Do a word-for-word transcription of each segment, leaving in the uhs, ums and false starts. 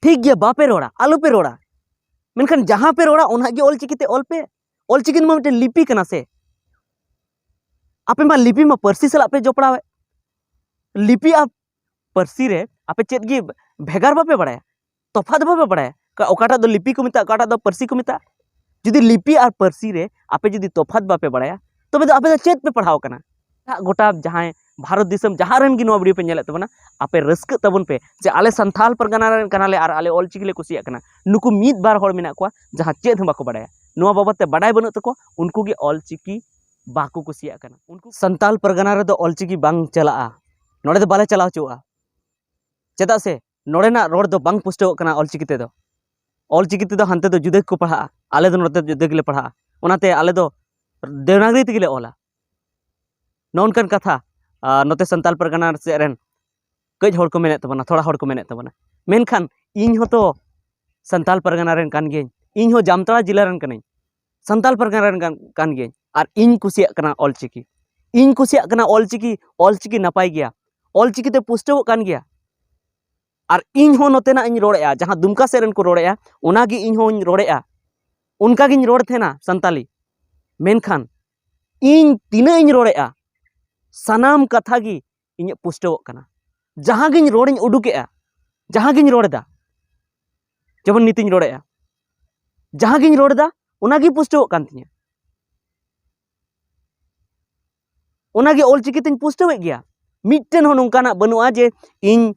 ᱴᱷᱤᱠ ᱜᱮᱭᱟ, ᱵᱟᱯᱮ ᱨᱚᱲᱟ, ᱟᱞᱚᱯᱮ ᱨᱚᱲᱟ, ᱢᱮᱱᱠᱷᱟᱱ ᱡᱟᱦᱟᱸ ᱯᱮ ᱨᱚᱲᱟ ᱚᱱᱟ ᱜᱮ ᱚᱞᱪᱤᱠᱤ ᱛᱮ ᱚᱞ ᱯᱮ᱾ ᱚᱞᱪᱤᱠᱤ ᱢᱟ ᱢᱤᱫᱴᱮᱱ ᱞᱤᱯᱤ ᱠᱟᱱᱟ ᱥᱮ᱾ ᱟᱯᱮ ᱢᱟ ᱞᱤᱯᱤ ᱢᱟ ᱯᱟᱹᱨᱥᱤ ᱥᱟᱞᱟᱜ ᱯᱮ ᱡᱚᱯᱲᱟᱣᱮᱫ᱾ ᱞᱤᱯᱤ ᱟᱨ ᱯᱟᱹᱨᱥᱤ ᱨᱮ ᱟᱯᱮ ᱪᱮᱫ ᱜᱮ ᱵᱷᱮᱜᱟᱨ ᱵᱟᱯᱮ ᱵᱟᱲᱟᱭᱟ, ᱛᱚᱯᱷᱟᱛ ᱵᱟᱯᱮ ᱵᱟᱲᱟᱭᱟ᱾ ᱚᱠᱟ-, ᱚᱠᱟᱴᱟᱜ ᱫᱚ ᱞᱤᱯᱤ ᱠᱚ ᱢᱮᱛᱟᱜᱼᱟ, ᱚᱠᱟᱴᱟᱜ ᱫᱚ ᱯᱟᱹᱨᱥᱤ ᱠᱚ ᱢᱮᱛᱟᱜᱼᱟ᱾ ᱡᱩᱫᱤ ᱞᱤᱯᱤ ᱟᱨ ᱯᱟᱹᱨᱥᱤ ᱨᱮ ᱟᱯᱮ ᱡᱩᱫᱤ ᱛᱚᱯᱷᱟᱛ ᱵᱟᱯᱮ ᱵᱟᱲᱟᱭᱟ, ᱛᱚᱵᱮ ᱫᱚ ᱟᱯᱮ ᱫᱚ ᱪᱮᱫ ᱯᱮ ᱯᱟᱲᱦᱟᱣ ᱠᱟᱱᱟ? ᱮᱴᱟᱜ ᱜᱚᱴᱟ ᱡᱟᱦᱟᱸᱭ ᱵᱷᱟᱨᱚᱛ ᱫᱤᱥᱚᱢ ᱡᱟᱦᱟᱸ ᱨᱮᱱ ᱜᱮ ᱱᱚᱣᱟ ᱵᱷᱤᱰᱤᱭᱳ ᱯᱮ ᱧᱮᱞᱮᱫ ᱛᱟᱵᱚᱱᱟ, ᱟᱯᱮ ᱨᱟᱹᱥᱠᱟᱹᱜ ᱛᱟᱵᱚᱱ ᱯᱮ ᱡᱮ ᱟᱞᱮ ᱥᱟᱱᱛᱟᱞ ᱯᱟᱨᱜᱟᱱᱟ ᱨᱮᱱ ᱠᱟᱱᱟᱞᱮ ᱟᱨ ᱟᱞᱮ ᱚᱞᱪᱤᱠᱤ ᱞᱮ ᱠᱩᱥᱤᱭᱟᱜ ᱠᱟᱱᱟ᱾ ᱱᱩᱠᱩ ᱢᱤᱫ ᱵᱟᱨ ᱦᱚᱲ ᱢᱮᱱᱟᱜ ᱠᱚᱣᱟ ᱡᱟᱦᱟᱸ ᱪᱮᱫ ᱦᱚᱸ ᱵᱟᱠᱚ ᱵᱟᱲᱟᱭᱟ, ᱱᱚᱣᱟ ᱵᱟᱵᱚᱫ ᱛᱮ ᱵᱟᱰᱟᱭ ᱵᱟᱹᱱᱩᱜ ᱛᱟᱠᱚᱣᱟ, ᱩᱱᱠᱩ ᱜᱮ ᱚᱞᱪᱤᱠᱤ ᱵᱟᱠᱚ ᱠᱩᱥᱤᱭᱟᱜ ᱠᱟᱱᱟ᱾ ᱩᱱᱠᱩ ᱥᱟᱱᱛᱟᱞ ᱯᱟᱨᱜᱟᱱᱟ ᱨᱮᱫᱚ ᱚᱞᱪᱤᱠᱤ ᱵᱟᱝ ᱪᱟᱞᱟᱜᱼᱟ, ᱱᱚᱰᱮ ᱫᱚ ᱵᱟᱞᱮ ᱪᱟᱞᱟᱣ ᱦᱚᱪᱚᱣᱟᱜᱼᱟ᱾ ᱪᱮᱫᱟᱜ ᱥᱮ ᱱᱚᱰᱮᱱᱟᱜ ᱨᱚᱲ ᱫᱚ ᱵᱟᱝ ᱯᱩᱥᱴᱟᱹᱣᱚᱜ ᱠᱟᱱᱟ ᱚᱞᱪᱤᱠᱤ ᱛᱮᱫᱚ᱾ ᱚᱞᱪᱤᱠᱤ ᱛᱮᱫᱚ ᱦᱟᱱᱛᱮ ᱫᱚ ᱡᱩᱫᱟᱹ ᱜᱮᱠᱚ ᱯᱟᱲᱦᱟᱜᱼᱟ, ᱟᱞᱮ ᱫᱚ ᱱᱚᱛᱮ ᱫᱚ ᱡᱩᱫᱟᱹ ᱜᱮᱞᱮ ᱯᱟᱲᱦᱟᱜᱼᱟ᱾ ᱚᱱᱟᱛᱮ ᱟᱞᱮ ᱫᱚ ᱫᱮᱣᱱᱟᱜᱽᱨᱤ ᱛᱮᱜᱮ ᱞᱮ ᱚᱞᱟ᱾ ᱱᱚᱜᱼᱚ ᱱᱚᱝᱠᱟᱱ ᱠᱟᱛᱷᱟ, ᱟᱨ ᱱᱚᱛᱮ ᱥᱟᱱᱛᱟᱞ ᱯᱟᱨᱜᱟᱱᱟ ᱥᱮᱫ ᱨᱮᱱ ᱠᱟᱹᱡ ᱦᱚᱲ ᱠᱚ ᱢᱮᱱᱮᱫ ᱛᱟᱵᱚᱱᱟ, ᱛᱷᱚᱲᱟ ᱦᱚᱲ ᱠᱚ ᱢᱮᱱᱮᱫ ᱛᱟᱵᱚᱱᱟ᱾ ᱢᱮᱱᱠᱷᱟᱱ ᱤᱧ ᱦᱚᱸᱛᱚ ᱥᱟᱱᱛᱟᱞ ᱯᱟᱨᱜᱟᱱᱟ ᱨᱮᱱ ᱠᱟᱱ ᱜᱤᱭᱟᱹᱧ, ᱤᱧ ᱦᱚᱸ ᱡᱟᱢᱛᱟᱲᱟ ᱡᱮᱞᱟ ᱨᱮᱱ ᱠᱟᱹᱱᱟᱹᱧ, ᱥᱟᱱᱛᱟᱞ ᱯᱟᱨᱜᱟᱱᱟ ᱨᱮᱱ ᱠᱟᱱ, ᱠᱟᱱ ᱜᱤᱭᱟᱹᱧ, ᱟᱨ ᱤᱧ ᱠᱩᱥᱤᱭᱟᱜ ᱠᱟᱱᱟ ᱚᱞᱪᱤᱠᱤ᱾ ᱤᱧ ᱠᱩᱥᱤᱭᱟᱜ ᱠᱟᱱᱟ ᱚᱞᱪᱤᱠᱤ, ᱚᱞᱪᱤᱠᱤ ᱱᱟᱯᱟᱭ ᱜᱮᱭᱟ, ᱚᱞᱪᱤᱠᱤ ᱛᱮ ᱯᱩᱥᱴᱟᱹᱣᱚᱜ ᱠᱟᱱ ᱜᱮᱭᱟ᱾ ᱟᱨ ᱤᱧ ᱦᱚᱸ ᱱᱚᱛᱮᱱᱟᱜ ᱤᱧ ᱨᱚᱲᱮᱫᱼᱟ, ᱡᱟᱦᱟᱸ ᱫᱩᱢᱠᱟ ᱥᱮᱫ ᱨᱮᱱ ᱠᱚ ᱨᱚᱲᱮᱫᱼᱟ, ᱚᱱᱟᱜᱮ ᱤᱧ ᱦᱚᱸᱧ ᱨᱚᱲᱮᱫᱼᱟ, ᱚᱱᱠᱟᱜᱤᱧ ᱨᱚᱲ ᱛᱟᱦᱮᱱᱟ ᱥᱟᱱᱛᱟᱞᱤ᱾ ᱢᱮᱱᱠᱷᱟᱱ ᱤᱧ ᱛᱤᱱᱟᱹᱜ ᱤᱧ ᱨᱚᱲᱮᱫᱼᱟ, ᱥᱟᱱᱟᱢ ᱠᱟᱛᱷᱟ ᱜᱮ ᱤᱧᱟᱹᱜ ᱯᱩᱥᱴᱟᱹᱣᱚᱜ ᱠᱟᱱᱟ᱾ ᱡᱟᱦᱟᱸ ᱜᱤᱧ ᱨᱚᱲᱤᱧ ᱩᱰᱩᱠᱮᱫᱼᱟ, ᱡᱟᱦᱟᱸ ᱜᱤᱧ ᱨᱚᱲ ᱮᱫᱟ, ᱡᱮᱢᱚᱱ ᱱᱤᱛᱤᱧ ᱨᱚᱲᱮᱫᱼᱟ, ᱡᱟᱦᱟᱸ ᱜᱤᱧ ᱨᱚᱲ ᱮᱫᱟ ᱚᱱᱟᱜᱮ ᱯᱩᱥᱴᱟᱹᱣᱚᱜ ᱠᱟᱱ ᱛᱤᱧᱟᱹ, ᱚᱱᱟᱜᱮ ᱚᱞᱪᱤᱠᱤ ᱛᱤᱧ ᱯᱩᱥᱴᱟᱹᱣᱮᱫ ᱜᱮᱭᱟ᱾ ᱢᱤᱫᱴᱮᱱ ᱦᱚᱸ ᱱᱚᱝᱠᱟᱱᱟᱜ ᱵᱟᱹᱱᱩᱜᱼᱟ ᱡᱮ ᱤᱧ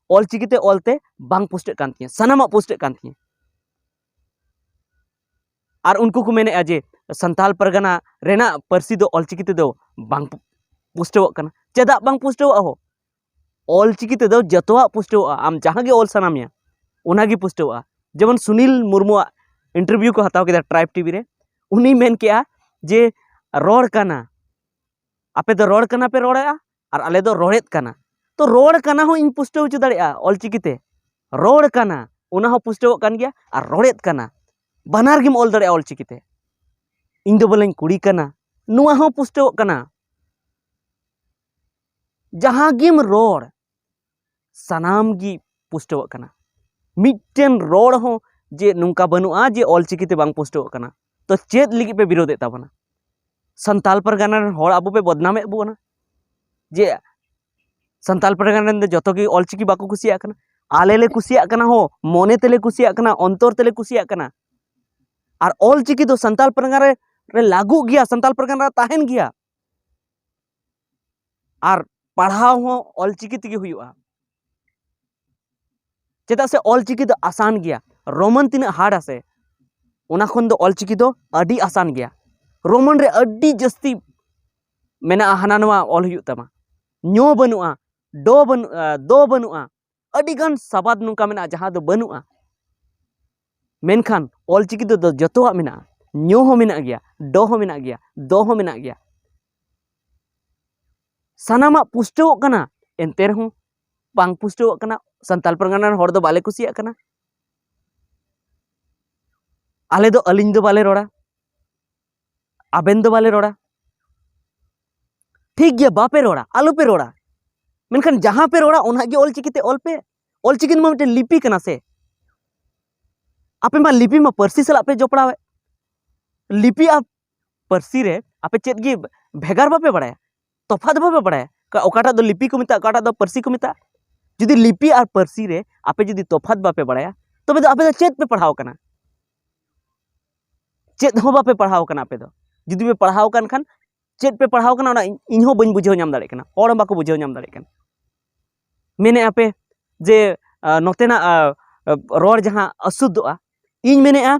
ᱚᱞᱪᱤᱠᱤ ᱛᱮ ᱚᱞᱛᱮ ᱵᱟᱝ ᱯᱩᱥᱴᱟᱹᱜ ᱠᱟᱱ ᱛᱤᱧᱟᱹ, ᱥᱟᱱᱟᱢᱟᱜ ᱯᱩᱥᱴᱟᱹᱜ ᱠᱟᱱ ᱛᱤᱧᱟᱹ᱾ ᱟᱨ ᱩᱱᱠᱩ ᱠᱚ ᱢᱮᱱᱮᱫᱼᱟ ᱡᱮ ᱥᱟᱱᱛᱟᱞ ᱯᱟᱨᱜᱟᱱᱟ ᱨᱮᱱᱟᱜ ᱯᱟᱹᱨᱥᱤ ᱫᱚ ᱚᱞᱪᱤᱠᱤ ᱛᱮᱫᱚ ᱵᱟᱝ ᱯᱩᱥᱴᱟᱹᱣᱚᱜ ᱠᱟᱱᱟ᱾ ᱪᱮᱫᱟᱜ ᱵᱟᱝ ᱯᱩᱥᱴᱟᱹᱣᱚᱜᱼᱟ ᱦᱳ? ᱚᱞᱪᱤᱠᱤ ᱛᱮᱫᱚ ᱡᱚᱛᱚᱣᱟᱜ ᱯᱩᱥᱴᱟᱹᱣᱚᱜᱼᱟ, ᱟᱢ ᱡᱟᱦᱟᱸ ᱜᱮ ᱚᱞ ᱥᱟᱱᱟ ᱢᱮᱭᱟ ᱚᱱᱟᱜᱮ ᱯᱩᱥᱴᱟᱹᱣᱚᱜᱼᱟ᱾ ᱡᱮᱢᱚᱱ ᱥᱩᱱᱤᱞ ᱢᱩᱨᱢᱩᱣᱟᱜ ᱤᱱᱴᱟᱨᱵᱷᱤᱭᱩ ᱠᱚ ᱦᱟᱛᱟᱣ ᱠᱮᱫᱟ ᱴᱨᱟᱭᱤᱵᱽ ᱴᱤᱵᱷᱤ ᱨᱮ, ᱩᱱᱤᱭ ᱢᱮᱱ ᱠᱮᱜᱼᱟ ᱡᱮ ᱨᱚᱲ ᱠᱟᱱᱟ, ᱟᱯᱮ ᱫᱚ ᱨᱚᱲ ᱠᱟᱱᱟ ᱯᱮ ᱨᱚᱲᱮᱫᱼᱟ ᱟᱨ ᱟᱞᱮ ᱫᱚ ᱨᱚᱲᱮᱫ ᱠᱟᱱᱟ᱾ ᱛᱚ ᱨᱚᱲ ᱠᱟᱱᱟ ᱦᱚᱸ ᱤᱧ ᱯᱩᱥᱴᱟᱹᱣ ᱦᱚᱪᱚ ᱫᱟᱲᱮᱭᱟᱜᱼᱟ ᱚᱞᱪᱤᱠᱤ ᱛᱮ, ᱨᱚᱲ ᱠᱟᱱᱟ ᱚᱱᱟ ᱦᱚᱸ ᱯᱩᱥᱴᱟᱹᱣᱚᱜ ᱠᱟᱱ ᱜᱮᱭᱟ, ᱟᱨ ᱨᱚᱲᱮᱫ ᱠᱟᱱᱟ ᱵᱟᱱᱟᱨ ᱜᱮᱢ ᱚᱞ ᱫᱟᱲᱮᱭᱟᱜᱼᱟ ᱚᱞᱪᱤᱠᱤ ᱛᱮ᱾ ᱤᱧ ᱫᱚ ᱵᱚᱞᱮᱧ ᱠᱩᱲᱤ ᱠᱟᱱᱟ, ᱱᱚᱣᱟ ᱦᱚᱸ ᱯᱩᱥᱴᱟᱹᱣᱚᱜ ᱠᱟᱱᱟ᱾ ᱡᱟᱦᱟᱸ ᱜᱮᱢ ᱨᱚᱲ ᱥᱟᱱᱟᱢ ᱜᱮ ᱯᱩᱥᱴᱟᱹᱣᱚᱜ ᱠᱟᱱᱟ᱾ ᱢᱤᱫᱴᱮᱱ ᱨᱚᱲ ᱦᱚᱸ ᱡᱮ ᱱᱚᱝᱠᱟ ᱵᱟᱹᱱᱩᱜᱼᱟ ᱡᱮ ᱚᱞᱪᱤᱠᱤ ᱛᱮ ᱵᱟᱝ ᱯᱩᱥᱴᱟᱹᱣᱚᱜ ᱠᱟᱱᱟ᱾ ᱛᱚ ᱪᱮᱫ ᱞᱟᱹᱜᱤᱫ ᱯᱮ ᱵᱤᱨᱳᱫᱮᱫ ᱛᱟᱵᱚᱱᱟ? ᱥᱟᱱᱛᱟᱞ ᱯᱟᱨᱜᱟᱱᱟ ᱨᱮᱱ ᱦᱚᱲ ᱟᱵᱚ ᱯᱮ ᱵᱚᱫᱱᱟᱢᱮᱫ ᱵᱚᱱᱟ ᱡᱮ ᱥᱟᱱᱛᱟᱞ ᱯᱟᱨᱜᱟᱱᱟ ᱨᱮᱱ ᱫᱚ ᱡᱚᱛᱚ ᱜᱮ ᱚᱞᱪᱤᱠᱤ ᱵᱟᱠᱚ ᱠᱩᱥᱤᱭᱟᱜ ᱠᱟᱱᱟ᱾ ᱟᱞᱮ ᱞᱮ ᱠᱩᱥᱤᱭᱟᱜ ᱠᱟᱱᱟ, ᱦᱚᱸ, ᱢᱚᱱᱮ ᱛᱮᱞᱮ ᱠᱩᱥᱤᱭᱟᱜ ᱠᱟᱱᱟ, ᱚᱱᱛᱚᱨ ᱛᱮᱞᱮ ᱠᱩᱥᱤᱭᱟᱜ ᱠᱟᱱᱟ᱾ ᱟᱨ ᱚᱞᱪᱤᱠᱤ ᱫᱚ ᱥᱟᱱᱛᱟᱞ ᱯᱟᱨᱜᱟᱱᱟ ᱨᱮ, ᱨᱮ ᱞᱟᱹᱜᱩᱜ ᱜᱮᱭᱟ, ᱥᱟᱱᱛᱟᱞ ᱯᱟᱨᱜᱟᱱᱟ ᱨᱮ ᱛᱟᱦᱮᱱ ᱜᱮᱭᱟ᱾ ᱟᱨ ᱯᱟᱲᱦᱟᱣ ᱦᱚᱸ ᱚᱞᱪᱤᱠᱤ ᱛᱮᱜᱮ ᱦᱩᱭᱩᱜᱼᱟ᱾ ᱪᱮᱫᱟᱜ ᱥᱮ ᱚᱞᱪᱤᱠᱤ ᱫᱚ ᱟᱥᱟᱱ ᱜᱮᱭᱟ᱾ ᱨᱳᱢᱟᱱ ᱛᱤᱱᱟᱹᱜ ᱦᱟᱨᱰ ᱟᱥᱮ, ᱚᱱᱟ ᱠᱷᱚᱱ ᱫᱚ ᱚᱞᱪᱤᱠᱤ ᱫᱚ ᱟᱹᱰᱤ ᱟᱥᱟᱱ ᱜᱮᱭᱟ᱾ ᱨᱳᱢᱟᱱ ᱨᱮ ᱟᱹᱰᱤ ᱡᱟᱹᱥᱛᱤ ᱢᱮᱱᱟᱜᱼᱟ, ᱦᱟᱱᱟ ᱱᱚᱣᱟ ᱚᱞ ᱦᱩᱭᱩᱜ ᱛᱟᱢᱟ, ᱧᱚ ᱵᱟᱹᱱᱩᱜᱼᱟ, ᱰᱚ ᱵᱟᱹᱱᱩᱜᱼᱟ, ᱫᱚ ᱵᱟᱹᱱᱩᱜᱼᱟ, ᱟᱹᱰᱤ ᱜᱟᱱ ᱥᱟᱵᱟᱫ ᱱᱚᱝᱠᱟ ᱢᱮᱱᱟᱜᱼᱟ ᱡᱟᱦᱟᱸ ᱫᱚ ᱵᱟᱹᱱᱩᱜᱼᱟ᱾ ᱢᱮᱱᱠᱷᱟᱱ ᱚᱞᱪᱤᱠᱤ ᱛᱮᱫᱚ ᱡᱚᱛᱚᱣᱟᱜ ᱢᱮᱱᱟᱜᱼᱟ, ᱧᱚ ᱦᱚᱸ ᱢᱮᱱᱟᱜ ᱜᱮᱭᱟ, ᱰᱚ ᱦᱚᱸ ᱢᱮᱱᱟᱜ ᱜᱮᱭᱟ, ᱫᱚ ᱦᱚᱸ ᱢᱮᱱᱟᱜ ᱜᱮᱭᱟ, ᱥᱟᱱᱟᱢᱟᱜ ᱯᱩᱥᱴᱟᱹᱣᱚᱜ ᱠᱟᱱᱟ᱾ ᱮᱱᱛᱮ ᱨᱮᱦᱚᱸ ᱵᱟᱝ ᱯᱩᱥᱴᱟᱹᱣᱚᱜ ᱠᱟᱱᱟ᱾ ᱥᱟᱱᱛᱟᱞ ᱯᱟᱨᱜᱟᱱᱟ ᱨᱮᱱ ᱦᱚᱲ ᱫᱚ ᱵᱟᱞᱮ ᱠᱩᱥᱤᱭᱟᱜ ᱠᱟᱱᱟ᱾ ᱟᱞᱮ ᱫᱚ, ᱟᱹᱞᱤᱧ ᱫᱚ ᱵᱟᱞᱮ ᱨᱚᱲᱟ, ᱟᱵᱮᱱ ᱫᱚ ᱵᱟᱞᱮ ᱨᱚᱲᱟ᱾ ᱴᱷᱤᱠ ᱜᱮᱭᱟ, ᱵᱟᱯᱮ ᱨᱚᱲᱟ, ᱟᱞᱚᱯᱮ ᱨᱚᱲᱟ, ᱢᱮᱱᱠᱷᱟᱱ ᱡᱟᱦᱟᱸ ᱯᱮ ᱨᱚᱲᱟ ᱚᱱᱟ ᱜᱮ ᱚᱞᱪᱤᱠᱤ ᱛᱮ ᱚᱞ ᱯᱮ᱾ ᱚᱞᱪᱤᱠᱤ ᱢᱟ ᱢᱤᱫᱴᱮᱱ ᱞᱤᱯᱤ ᱠᱟᱱᱟ ᱥᱮ᱾ ᱟᱯᱮ ᱢᱟ ᱞᱤᱯᱤ ᱢᱟ ᱯᱟᱹᱨᱥᱤ ᱥᱟᱞᱟᱜ ᱯᱮ ᱡᱚᱯᱲᱟᱣᱮᱫ᱾ ᱞᱤᱯᱤ ᱟᱨ ᱯᱟᱹᱨᱥᱤ ᱨᱮ ᱟᱯᱮ ᱪᱮᱫ ᱜᱮ ᱵᱷᱮᱜᱟᱨ ᱵᱟᱯᱮ ᱵᱟᱲᱟᱭᱟ, ᱛᱚᱯᱷᱟᱛ ᱵᱟᱯᱮ ᱵᱟᱲᱟᱭᱟ᱾ ᱚᱠᱟ-, ᱚᱠᱟᱴᱟᱜ ᱫᱚ ᱞᱤᱯᱤ ᱠᱚ ᱢᱮᱛᱟᱜᱼᱟ, ᱚᱠᱟᱴᱟᱜ ᱫᱚ ᱯᱟᱹᱨᱥᱤ ᱠᱚ ᱢᱮᱛᱟᱜᱼᱟ᱾ ᱡᱩᱫᱤ ᱞᱤᱯᱤ ᱟᱨ ᱯᱟᱹᱨᱥᱤ ᱨᱮ ᱟᱯᱮ ᱡᱩᱫᱤ ᱛᱚᱯᱷᱟᱛ ᱵᱟᱯᱮ ᱵᱟᱲᱟᱭᱟ, ᱛᱚᱵᱮ ᱫᱚ ᱟᱯᱮ ᱫᱚ ᱪᱮᱫ ᱯᱮ ᱯᱟᱲᱦᱟᱣ ᱠᱟᱱᱟ? ᱪᱮᱫ ᱦᱚᱸ ᱵᱟᱯᱮ ᱯᱟᱲᱦᱟᱣ ᱠᱟᱱᱟ ᱟᱯᱮ ᱫᱚ᱾ ᱡᱩᱫᱤ ᱯᱮ ᱯᱟᱲᱦᱟᱣ ᱠᱟᱱ ᱠᱷᱟᱱ, ᱪᱮᱫ ᱯᱮ ᱯᱟᱲᱦᱟᱣ ᱠᱟᱱᱟ ᱚᱱᱟ ᱤᱧ, ᱤᱧ ᱦᱚᱸ ᱵᱟᱹᱧ ᱵᱩᱡᱷᱟᱹᱣ ᱧᱟᱢ ᱫᱟᱲᱮᱭᱟᱜ ᱠᱟᱱᱟ, ᱦᱚᱲ ᱦᱚᱸ ᱵᱟᱠᱚ ᱵᱩᱡᱷᱟᱹᱣ ᱧᱟᱢ ᱫᱟᱲᱮᱭᱟᱜ ᱠᱟᱱᱟ᱾ ᱢᱮᱱᱮᱫᱼᱟ ᱯᱮ ᱡᱮ, ᱟ, ᱱᱚᱛᱮᱱᱟᱜ, ᱟ, ᱟ, ᱨᱚᱲ ᱡᱟᱦᱟᱸ ᱟᱥᱩᱫᱷᱚᱜᱼᱟ, ᱤᱧ ᱢᱮᱱᱮᱫᱼᱟ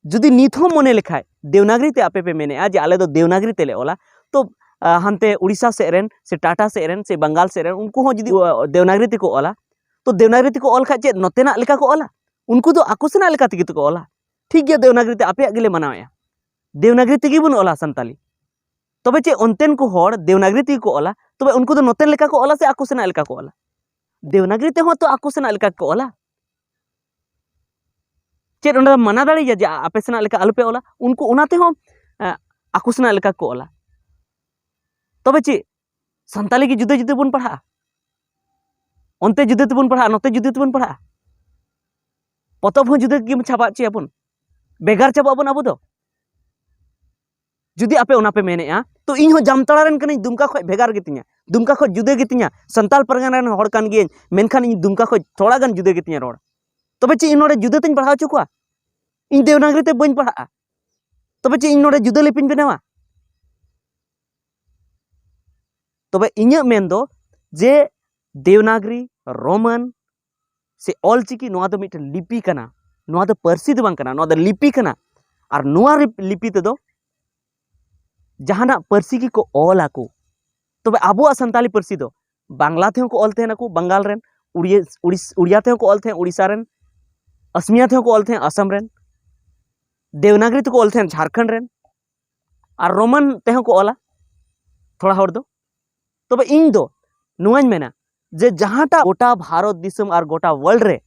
ᱡᱩᱫᱤ ᱱᱤᱛ ᱦᱚᱸ ᱢᱚᱱᱮ ᱞᱮᱠᱷᱟᱡ ᱫᱮᱣᱱᱟᱜᱽᱨᱤ ᱛᱮ ᱟᱯᱮ ᱯᱮ ᱢᱮᱱᱮᱫᱼᱟ ᱡᱮ ᱟᱞᱮ ᱫᱚ ᱫᱮᱣᱱᱟᱜᱽᱨᱤ ᱛᱮᱞᱮ ᱚᱞᱟ, ᱛᱚ, ᱟ, ᱦᱟᱱᱛᱮ ᱩᱲᱤᱥᱥᱟ ᱥᱮᱫ ᱨᱮᱱ ᱥᱮ ᱴᱟᱴᱟ ᱥᱮᱫ ᱨᱮᱱ ᱥᱮ ᱵᱟᱝᱜᱟᱞ ᱥᱮᱫ ᱨᱮᱱ ᱩᱱᱠᱩ ᱦᱚᱸ ᱡᱩᱫᱤ, ᱟ, ᱫᱮᱣᱱᱟᱜᱽᱨᱤ ᱛᱮᱠᱚ ᱚᱞᱟ, ᱛᱚ ᱫᱮᱣᱱᱟᱜᱽᱨᱤ ᱛᱮᱠᱚ ᱚᱞ ᱠᱷᱟᱡ ᱪᱮᱫ ᱱᱚᱛᱮᱱᱟᱜ ᱞᱮᱠᱟ ᱠᱚ ᱚᱞᱟ? ᱩᱱᱠᱩ ᱫᱚ ᱟᱠᱚ ᱥᱮᱱᱟᱜ ᱞᱮᱠᱟ ᱛᱮᱜᱮ ᱛᱚᱠᱚ ᱚᱞᱟ᱾ ᱴᱷᱤᱠ ᱜᱮᱭᱟ, ᱫᱮᱣᱱᱟᱜᱽᱨᱤ ᱛᱮ ᱟᱯᱮᱭᱟᱜ ᱜᱮᱞᱮ ᱢᱟᱱᱟᱣᱮᱫᱼᱟ, ᱫᱮᱣᱱᱟᱜᱽᱨᱤ ᱛᱮᱜᱮ ᱵᱚᱱ ᱚᱞᱟ ᱥᱟᱱᱛᱟᱞᱤ᱾ ᱛᱚᱵᱮ ᱪᱮᱫ ᱚᱱᱛᱮᱱ ᱠᱚ ᱦᱚᱲ ᱫᱮᱣᱱᱟᱜᱽᱨᱤ ᱛᱮᱜᱮ ᱠᱚ ᱚᱞᱟ? ᱛᱚᱵᱮ ᱩᱱᱠᱩ ᱫᱚ ᱱᱚᱛᱮᱱ ᱞᱮᱠᱟ ᱠᱚ ᱚᱞᱟ ᱥᱮ ᱟᱠᱚ ᱥᱮᱱᱟᱜ ᱞᱮᱠᱟ ᱠᱚ ᱚᱞᱟ? ᱫᱮᱣᱱᱟᱜᱽᱨᱤ ᱛᱮᱦᱚᱸ ᱛᱚ ᱟᱠᱚ ᱥᱮᱱᱟᱜ ᱞᱮᱠᱟ ᱠᱚ ᱚᱞᱟ᱾ ᱪᱮᱫ ᱚᱸᱰᱮ ᱫᱚ ᱢᱟᱱᱟ ᱫᱟᱲᱮᱭᱟᱜᱼᱟ ᱡᱮ ᱟᱯᱮ ᱥᱮᱱᱟᱜ ᱞᱮᱠᱟ ᱟᱞᱚᱯᱮ ᱚᱞᱟ? ᱩᱱᱠᱩ ᱚᱱᱟ ᱛᱮᱦᱚᱸ, ᱮ, ᱟᱠᱚ ᱥᱮᱱᱟᱜ ᱞᱮᱠᱟ ᱠᱚ ᱚᱞᱟ᱾ ᱛᱚᱵᱮ ᱪᱮᱫ ᱥᱟᱱᱛᱟᱞᱤ ᱜᱮ ᱡᱩᱫᱟᱹ ᱡᱩᱫᱟᱹ ᱵᱚᱱ ᱯᱟᱲᱦᱟᱜᱼᱟ? ᱚᱱᱛᱮ ᱡᱩᱫᱟᱹ ᱛᱮᱵᱚᱱ ᱯᱟᱲᱦᱟᱜᱼᱟ, ᱱᱚᱛᱮ ᱡᱩᱫᱟᱹ ᱛᱮᱵᱚᱱ ᱯᱟᱲᱦᱟᱜᱼᱟ? ᱯᱚᱛᱚᱵ ᱦᱚᱸ ᱡᱩᱫᱟᱹ ᱜᱮ ᱪᱷᱟᱯᱟ ᱦᱚᱪᱚᱭᱟᱵᱚᱱ, ᱵᱷᱮᱜᱟᱨ ᱪᱟᱵᱟᱜ ᱟᱵᱚᱱ ᱟᱵᱚ ᱫᱚ᱾ ᱡᱩᱫᱤ ᱟᱯᱮ ᱚᱱᱟ ᱯᱮ ᱢᱮᱱᱮᱫᱼᱟ, ᱛᱚ ᱤᱧ ᱦᱚᱸ ᱡᱟᱢᱛᱟᱲᱟ ᱨᱮᱱ ᱠᱟᱹᱱᱟᱹᱧ, ᱫᱩᱢᱠᱟ ᱠᱷᱚᱡ ᱵᱷᱮᱜᱟᱨ ᱜᱮᱛᱤᱧᱟ, ᱫᱩᱢᱠᱟ ᱠᱷᱚᱡ ᱡᱩᱫᱟᱹ ᱜᱮᱛᱤᱧᱟ, ᱥᱟᱱᱛᱟᱞ ᱯᱟᱨᱜᱟᱱᱟ ᱨᱮᱱ ᱦᱚᱲ ᱠᱟᱱ ᱜᱤᱭᱟᱹᱧ, ᱢᱮᱱᱠᱷᱟᱱ ᱤᱧ ᱫᱩᱢᱠᱟ ᱠᱷᱚᱡ ᱛᱷᱚᱲᱟ ᱜᱟᱱ ᱡᱩᱫᱟᱹ ᱜᱮᱛᱤᱧᱟ ᱨᱚᱲ᱾ ᱛᱚᱵᱮ ᱪᱮᱫ ᱤᱧ ᱱᱚᱰᱮ ᱡᱩᱫᱟᱹ ᱛᱤᱧ ᱯᱟᱲᱦᱟᱣ ᱦᱚᱪᱚ ᱠᱚᱣᱟ? ᱤᱧ ᱫᱮᱵᱽᱱᱟᱜᱽᱨᱤ ᱛᱮ ᱵᱟᱹᱧ ᱯᱟᱲᱦᱟᱜᱼᱟ, ᱛᱚᱵᱮ ᱪᱮᱫ ᱤᱧ ᱱᱚᱰᱮ ᱡᱩᱫᱟᱹ ᱞᱤᱯᱤᱧ ᱵᱮᱱᱟᱣᱟ? ᱛᱚᱵᱮ ᱤᱧᱟᱹᱜ ᱢᱮᱱ ᱫᱚ ᱡᱮ ᱫᱮᱵᱽᱱᱟᱜᱽᱨᱤ, ᱨᱳᱢᱟᱱ ᱥᱮ ᱚᱞᱪᱤᱠᱤ, ᱱᱚᱣᱟ ᱫᱚ ᱢᱤᱫᱴᱮᱱ ᱞᱤᱯᱤ ᱠᱟᱱᱟ, ᱱᱚᱣᱟ ᱫᱚ ᱯᱟᱹᱨᱥᱤ ᱫᱚ ᱵᱟᱝ ᱠᱟᱱᱟ, ᱱᱚᱣᱟ ᱫᱚ ᱞᱤᱯᱤ ᱠᱟᱱᱟ᱾ ᱟᱨ ᱱᱚᱣᱟ ᱨᱤᱯ-, ᱞᱤᱯᱤ ᱛᱮᱫᱚ ᱡᱟᱦᱟᱱᱟᱜ ᱯᱟᱹᱨᱥᱤ ᱜᱮᱠᱚ ᱚᱞ ᱟᱠᱚ᱾ ᱛᱚᱵᱮ ᱟᱵᱚᱣᱟᱜ ᱥᱟᱱᱛᱟᱞᱤ ᱯᱟᱹᱨᱥᱤ ᱫᱚ ᱵᱟᱝᱞᱟ ᱛᱮᱦᱚᱸ ᱠᱚ ᱚᱞ ᱛᱟᱦᱮᱱ ᱟᱠᱚ ᱵᱟᱝᱜᱟᱞ ᱨᱮᱱ, ᱩᱲᱤᱭᱟ, ᱩᱲᱤᱥ-, ᱩᱲᱤᱭᱟ ᱛᱮᱦᱚᱸ ᱠᱚ ᱚᱞ ᱛᱟᱦᱮᱸᱫ ᱩᱲᱤᱥᱥᱟ ᱨᱮᱱ, ᱟᱥᱢᱤᱭᱟ ᱛᱮᱦᱚᱸ ᱠᱚ ᱚᱞ ᱛᱟᱦᱮᱸᱫ ᱟᱥᱟᱢ ᱨᱮᱱ, ᱫᱮᱵᱽᱱᱟᱜᱽᱨᱤ ᱛᱮᱠᱚ ᱚᱞ ᱛᱟᱦᱮᱸᱫ ᱡᱷᱟᱲᱠᱷᱚᱸᱰ ᱨᱮᱱ, ᱟᱨ ᱨᱳᱢᱟᱱ ᱛᱮᱦᱚᱸ ᱠᱚ ᱚᱞᱟ ᱛᱷᱚᱲᱟ ᱦᱚᱲ ᱫᱚ᱾ ᱛᱚᱵᱮ ᱤᱧ ᱫᱚ ᱱᱚᱣᱟᱧ ᱢᱮᱱᱟ ᱡᱮ ᱡᱟᱦᱟᱸᱴᱟᱜ ᱜᱚᱴᱟ ᱵᱷᱟᱨᱚᱛ ᱫᱤᱥᱚᱢ ᱟᱨ ᱜᱚᱴᱟ ᱣᱟᱨᱞᱰ ᱨᱮ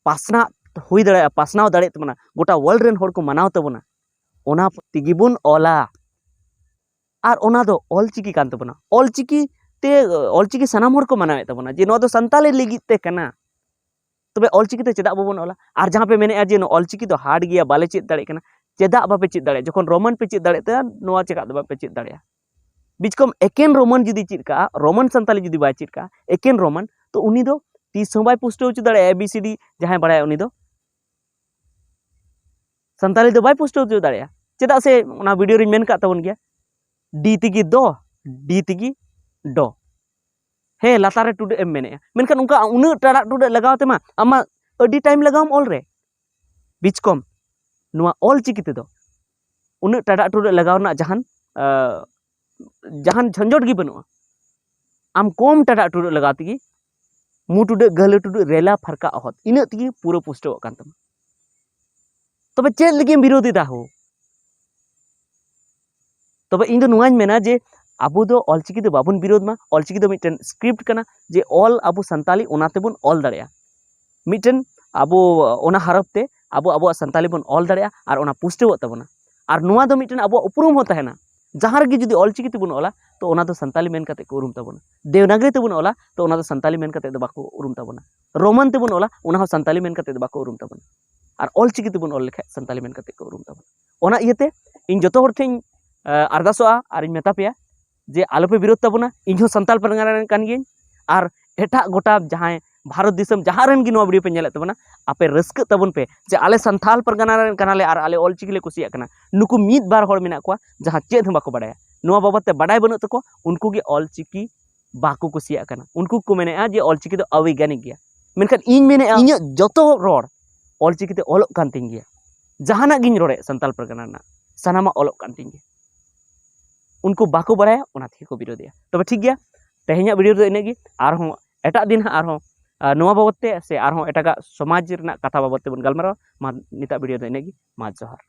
ᱯᱟᱥᱱᱟᱜ ᱦᱩᱭ ᱫᱟᱲᱮᱭᱟᱜᱼᱟ, ᱯᱟᱥᱱᱟᱣ ᱫᱟᱲᱮᱭᱟᱜ ᱛᱟᱵᱚᱱᱟ, ᱜᱚᱴᱟ ᱣᱟᱨᱞᱰ ᱨᱮᱱ ᱦᱚᱲ ᱠᱚ ᱢᱟᱱᱟᱣ ᱛᱟᱵᱚᱱᱟ, ᱚᱱᱟ ᱛᱮᱜᱮ ᱵᱚᱱ ᱚᱞᱟ᱾ ᱟᱨ ᱚᱱᱟ ᱫᱚ ᱚᱞᱪᱤᱠᱤ ᱠᱟᱱ ᱛᱟᱵᱚᱱᱟ᱾ ᱚᱞᱪᱤᱠᱤ ᱛᱮ, ᱚᱞᱪᱤᱠᱤ ᱥᱟᱱᱟᱢ ᱦᱚᱲ ᱠᱚ ᱢᱟᱱᱟᱣᱮᱫ ᱛᱟᱵᱚᱱᱟ ᱡᱮ ᱱᱚᱣᱟ ᱫᱚ ᱥᱟᱱᱛᱟᱞᱤ ᱞᱟᱹᱜᱤᱫ ᱛᱮ ᱠᱟᱱᱟ᱾ ᱛᱚᱵᱮ ᱚᱞᱪᱤᱠᱤ ᱛᱮ ᱪᱮᱫᱟᱜ ᱵᱟᱵᱚᱱ ᱚᱞᱟ? ᱟᱨ ᱡᱟᱦᱟᱸ ᱯᱮ ᱢᱮᱱᱮᱫᱼᱟ ᱡᱮ ᱱᱚᱣᱟ ᱚᱞᱪᱤᱠᱤ ᱫᱚ ᱦᱟᱨᱰ ᱜᱮᱭᱟ, ᱵᱟᱞᱮ ᱪᱮᱫ ᱫᱟᱲᱮᱭᱟᱜ ᱠᱟᱱᱟ, ᱪᱮᱫᱟᱜ ᱵᱟᱯᱮ ᱪᱮᱫ ᱫᱟᱲᱮᱭᱟᱜᱼᱟ? ᱡᱚᱠᱷᱚᱱ ᱨᱳᱢᱟᱱ ᱯᱮ ᱪᱮᱫ ᱫᱟᱲᱮᱭᱟᱜ ᱛᱟᱦᱮᱸᱫ, ᱱᱚᱣᱟ ᱪᱮᱫᱟᱜ ᱫᱚ ᱵᱟᱯᱮ ᱪᱮᱫ ᱫᱟᱲᱮᱭᱟᱜᱼᱟ? ᱵᱤᱪᱠᱚᱢ ᱮᱠᱮᱱ ᱨᱳᱢᱟᱱ ᱡᱩᱫᱤ ᱪᱮᱫ ᱠᱟᱜᱼᱟ, ᱨᱳᱢᱟᱱ ᱥᱟᱱᱛᱟᱞᱤ ᱡᱩᱫᱤ ᱵᱟᱭ ᱪᱮᱫ ᱠᱟᱜᱼᱟ, ᱮᱠᱮᱱ ᱨᱳᱢᱟᱱ, ᱛᱚ ᱩᱱᱤ ᱫᱚ ᱛᱤᱥ ᱦᱚᱸ ᱵᱟᱭ ᱯᱩᱥᱴᱟᱹᱣ ᱦᱚᱪᱚ ᱫᱟᱲᱮᱭᱟᱜᱼᱟ, ᱮ ᱵᱤ ᱥᱤ ᱰᱤ ᱡᱟᱦᱟᱸᱭ ᱵᱟᱲᱟᱭᱟ ᱩᱱᱤ ᱫᱚ᱾ ᱥᱟᱱᱛᱟᱞᱤ ᱫᱚ ᱵᱟᱭ ᱯᱩᱥᱴᱟᱹᱣ ᱦᱚᱪᱚ ᱫᱟᱲᱮᱭᱟᱜᱼᱟ᱾ ᱪᱮᱫᱟᱜ ᱥᱮ ᱚᱱᱟ ᱵᱷᱤᱰᱤᱭᱳ ᱨᱤᱧ ᱢᱮᱱ ᱠᱟᱜ ᱛᱟᱵᱚᱱ ᱜᱮᱭᱟ, ᱰᱤ ᱛᱮᱜᱮ ᱫᱚ, ᱰᱤ ᱛᱮᱜᱮ ᱰᱚ᱾ ᱦᱮᱸ, ᱞᱟᱛᱟᱨ ᱨᱮ ᱴᱩᱰᱟᱹᱜ ᱮᱢ ᱢᱮᱱᱮᱫᱼᱟ, ᱢᱮᱱᱠᱷᱟᱱ ᱚᱱᱠᱟ ᱩᱱᱟᱹᱜ ᱴᱟᱲᱟᱜ ᱴᱩᱰᱟᱹᱜ ᱞᱟᱜᱟᱣ ᱛᱮᱢᱟ ᱟᱢᱟᱜ ᱟᱹᱰᱤ ᱴᱟᱭᱤᱢ ᱞᱟᱜᱟᱣᱟᱢ ᱚᱞ ᱨᱮ᱾ ᱵᱤᱪᱠᱚᱢ ᱱᱚᱣᱟ ᱚᱞ ᱪᱤᱠᱤ ᱛᱮᱫᱚ ᱩᱱᱟᱹᱜ ᱴᱟᱲᱟᱜ ᱴᱩᱰᱟᱹᱜ ᱞᱟᱜᱟᱣ ᱨᱮᱱᱟᱜ ᱡᱟᱦᱟᱱ, ᱟᱸ, ᱡᱟᱦᱟᱱ ᱡᱷᱚᱸᱡᱚᱴ ᱜᱮ ᱵᱟᱹᱱᱩᱜᱼᱟ᱾ ᱟᱢ ᱠᱚᱢ ᱴᱟᱲᱟᱜ ᱴᱩᱰᱟᱹᱜ ᱞᱟᱜᱟᱣ ᱛᱮᱜᱮ ᱢᱩ ᱴᱩᱰᱟᱹᱜ, ᱜᱟᱹᱦᱞᱟᱹ ᱴᱩᱰᱟᱹᱜ, ᱨᱮᱞᱟ ᱯᱷᱟᱨᱠᱟ ᱚᱦᱚᱫ, ᱤᱱᱟᱹᱜ ᱛᱮᱜᱮ ᱯᱩᱨᱟᱹ ᱯᱩᱥᱴᱟᱹᱣᱚᱜ ᱠᱟᱱ ᱛᱟᱢᱟ᱾ ᱛᱚᱵᱮ ᱪᱮᱫ ᱞᱟᱹᱜᱤᱫ ᱮᱢ ᱵᱤᱨᱳᱫ ᱮᱫᱟ ᱦᱳ? ᱛᱚᱵᱮ ᱤᱧ ᱫᱚ ᱱᱚᱣᱟᱧ ᱢᱮᱱᱟ ᱡᱮ ᱟᱵᱚ ᱫᱚ ᱚᱞᱪᱤᱠᱤ ᱫᱚ ᱵᱟᱵᱚᱱ ᱵᱤᱨᱳᱫ ᱢᱟ᱾ ᱚᱞᱪᱤᱠᱤ ᱫᱚ ᱢᱤᱫᱴᱮᱱ ᱥᱠᱨᱤᱯᱴ ᱠᱟᱱᱟ, ᱡᱮ ᱚᱞ ᱟᱵᱚ ᱥᱟᱱᱛᱟᱞᱤ ᱚᱱᱟ ᱛᱮᱵᱚᱱ ᱚᱞ ᱫᱟᱲᱮᱭᱟᱜᱼᱟ᱾ ᱢᱤᱫᱴᱮᱱ ᱟᱵᱚ ᱚᱱᱟ ᱦᱚᱨᱚᱯ ᱛᱮ ᱟᱵᱚ ᱟᱵᱚᱣᱟᱜ ᱥᱟᱱᱛᱟᱞᱤ ᱵᱚᱱ ᱚᱞ ᱫᱟᱲᱮᱭᱟᱜᱼᱟ ᱟᱨ ᱚᱱᱟ ᱯᱩᱥᱴᱟᱹᱣᱚᱜ ᱛᱟᱵᱚᱱᱟ᱾ ᱟᱨ ᱱᱚᱣᱟ ᱫᱚ ᱢᱤᱫᱴᱮᱱ ᱟᱵᱚᱣᱟᱜ ᱩᱯᱨᱩᱢ ᱦᱚᱸ ᱛᱟᱦᱮᱱᱟ᱾ ᱡᱟᱦᱟᱸ ᱨᱮᱜᱮ ᱡᱩᱫᱤ ᱚᱞᱪᱤᱠᱤ ᱛᱮᱵᱚᱱ ᱚᱞᱟ, ᱛᱚ ᱚᱱᱟ ᱫᱚ ᱥᱟᱱᱛᱟᱞᱤ ᱢᱮᱱ ᱠᱟᱛᱮ ᱠᱚ ᱩᱨᱩᱢ ᱛᱟᱵᱚᱱᱟ᱾ ᱫᱮᱵᱽᱱᱟᱜᱽᱨᱤ ᱛᱮᱵᱚᱱ ᱚᱞᱟ, ᱛᱚ ᱚᱱᱟ ᱫᱚ ᱥᱟᱱᱛᱟᱞᱤ ᱢᱮᱱ ᱠᱟᱛᱮ ᱫᱚ ᱵᱟᱠᱚ ᱩᱨᱩᱢ ᱛᱟᱵᱚᱱᱟ᱾ ᱨᱳᱢᱟᱱ ᱛᱮᱵᱚᱱ ᱚᱞᱟ, ᱚᱱᱟ ᱦᱚᱸ ᱥᱟᱱᱛᱟᱞᱤ ᱢᱮᱱ ᱠᱟᱛᱮ ᱫᱚ ᱵᱟᱠᱚ ᱩᱨᱩᱢ ᱛᱟᱵᱚᱱᱟ᱾ ᱟᱨ ᱚᱞᱪᱤᱠᱤ ᱛᱮᱵᱚᱱ ᱚᱞ ᱞᱮᱠᱷᱟᱡ ᱥᱟᱱᱛᱟᱞᱤ ᱢᱮᱱ ᱠᱟᱛᱮ ᱠᱚ ᱩᱨᱩᱢ ᱛᱟᱵᱚᱱᱟ᱾ ᱚᱱᱟ ᱤᱭᱟᱹᱛᱮ ᱤᱧ ᱡᱚᱛᱚ ᱦᱚᱲ ᱴᱷᱮᱱ, ᱟᱨᱫᱟᱥᱚᱜᱼᱟ ᱟᱨ ᱤᱧ ᱢᱮᱛᱟ ᱯᱮᱭᱟ ᱡᱮ ᱟᱞᱚᱯᱮ ᱵᱤᱨᱳᱫ ᱛᱟᱵᱚᱱᱟ᱾ ᱤᱧ ᱦᱚᱸ ᱥᱟᱱᱛᱟᱞ ᱯᱟᱨᱜᱟᱱᱟ ᱨᱮᱱ ᱠᱟᱱ ᱜᱤᱭᱟᱹᱧ, ᱟᱨ ᱮᱴᱟᱜ ᱜᱚᱴᱟ ᱡᱟᱦᱟᱸᱭ ᱵᱷᱟᱨᱚᱛ ᱫᱤᱥᱚᱢ ᱡᱟᱦᱟᱸ ᱨᱮᱱ ᱜᱮ ᱱᱚᱣᱟ ᱵᱷᱤᱰᱤᱭᱳ ᱯᱮ ᱧᱮᱞᱮᱫ ᱛᱟᱵᱚᱱᱟ, ᱟᱯᱮ ᱨᱟᱹᱥᱠᱟᱹᱜ ᱛᱟᱵᱚᱱ ᱯᱮ ᱡᱮ ᱟᱞᱮ ᱥᱟᱱᱛᱟᱞ ᱯᱟᱨᱜᱟᱱᱟ ᱨᱮᱱ ᱠᱟᱱᱟᱞᱮ ᱟᱨ ᱟᱞᱮ ᱚᱞᱪᱤᱠᱤ ᱞᱮ ᱠᱩᱥᱤᱭᱟᱜ ᱠᱟᱱᱟ᱾ ᱱᱩᱠᱩ ᱢᱤᱫ ᱵᱟᱨ ᱦᱚᱲ ᱢᱮᱱᱟᱜ ᱠᱚᱣᱟ ᱡᱟᱦᱟᱸ ᱪᱮᱫ ᱦᱚᱸ ᱵᱟᱠᱚ ᱵᱟᱰᱟᱭᱟ, ᱱᱚᱣᱟ ᱵᱟᱵᱚᱫ ᱛᱮ ᱵᱟᱰᱟᱭ ᱵᱟᱹᱱᱩᱜ ᱛᱟᱠᱚᱣᱟ, ᱩᱱᱠᱩ ᱜᱮ ᱚᱞᱪᱤᱠᱤ ᱵᱟᱠᱚ ᱠᱩᱥᱤᱭᱟᱜ ᱠᱟᱱᱟ᱾ ᱩᱱᱠᱩ ᱠᱚ ᱢᱮᱱᱮᱫᱼᱟ ᱡᱮ ᱚᱞᱪᱤᱠᱤ ᱫᱚ ᱚᱵᱳᱭᱜᱟᱱᱤᱠ ᱜᱮᱭᱟ᱾ ᱢᱮᱱᱠᱷᱟᱱ ᱤᱧ ᱢᱮᱱᱮᱫᱼᱟ, ᱤᱧᱟᱹᱜ ᱡᱚᱛᱚ ᱨᱚᱲ ᱚᱞᱪᱤᱠᱤ ᱛᱮ ᱚᱞᱚᱜ ᱠᱟᱱ ᱛᱤᱧ ᱜᱮᱭᱟ᱾ ᱡᱟᱦᱟᱱᱟᱜ ᱜᱤᱧ ᱨᱚᱲᱮᱫ ᱥᱟᱱᱛᱟᱞ ᱯᱟᱨᱜᱟᱱᱟ ᱨᱮᱱᱟᱜ, ᱥᱟᱱᱟᱢᱟᱜ ᱚᱞᱚᱜ ᱠᱟᱱ ᱛᱤᱧ ᱜᱮᱭᱟ᱾ ᱩᱱᱠᱩ ᱵᱟᱠᱚ ᱵᱟᱲᱟᱭᱟ, ᱚᱱᱟ ᱛᱮᱜᱮ ᱠᱚ ᱵᱤᱨᱳᱫᱮᱜᱼᱟ᱾ ᱛᱚᱵᱮ ᱴᱷᱤᱠ ᱜᱮᱭᱟ, ᱛᱮᱦᱮᱧᱟᱜ ᱵᱷᱤᱰᱤᱭᱳ ᱫᱚ ᱤᱱᱟᱹᱜ ᱜᱮ᱾ ᱟᱨᱦᱚᱸ ᱮᱴᱟᱜ ᱫᱤᱱ ᱦᱟᱸᱜ ᱟᱨᱦᱚᱸ, ᱟᱨ ᱱᱚᱣᱟ ᱵᱟᱵᱚᱫ ᱛᱮ ᱥᱮ ᱟᱨᱦᱚᱸ ᱮᱴᱟᱜᱟᱜ ᱥᱚᱢᱟᱡᱽ ᱨᱮᱱᱟᱜ ᱠᱟᱛᱷᱟ ᱵᱟᱵᱚᱫ ᱛᱮᱵᱚᱱ ᱜᱟᱞᱢᱟᱨᱟᱣᱟ᱾ ᱢᱟ ᱱᱤᱛᱟᱜ ᱵᱷᱤᱰᱤᱭᱳ ᱫᱚ ᱤᱱᱟᱹᱜ ᱜᱮ᱾ ᱢᱟ ᱡᱚᱦᱟᱨ᱾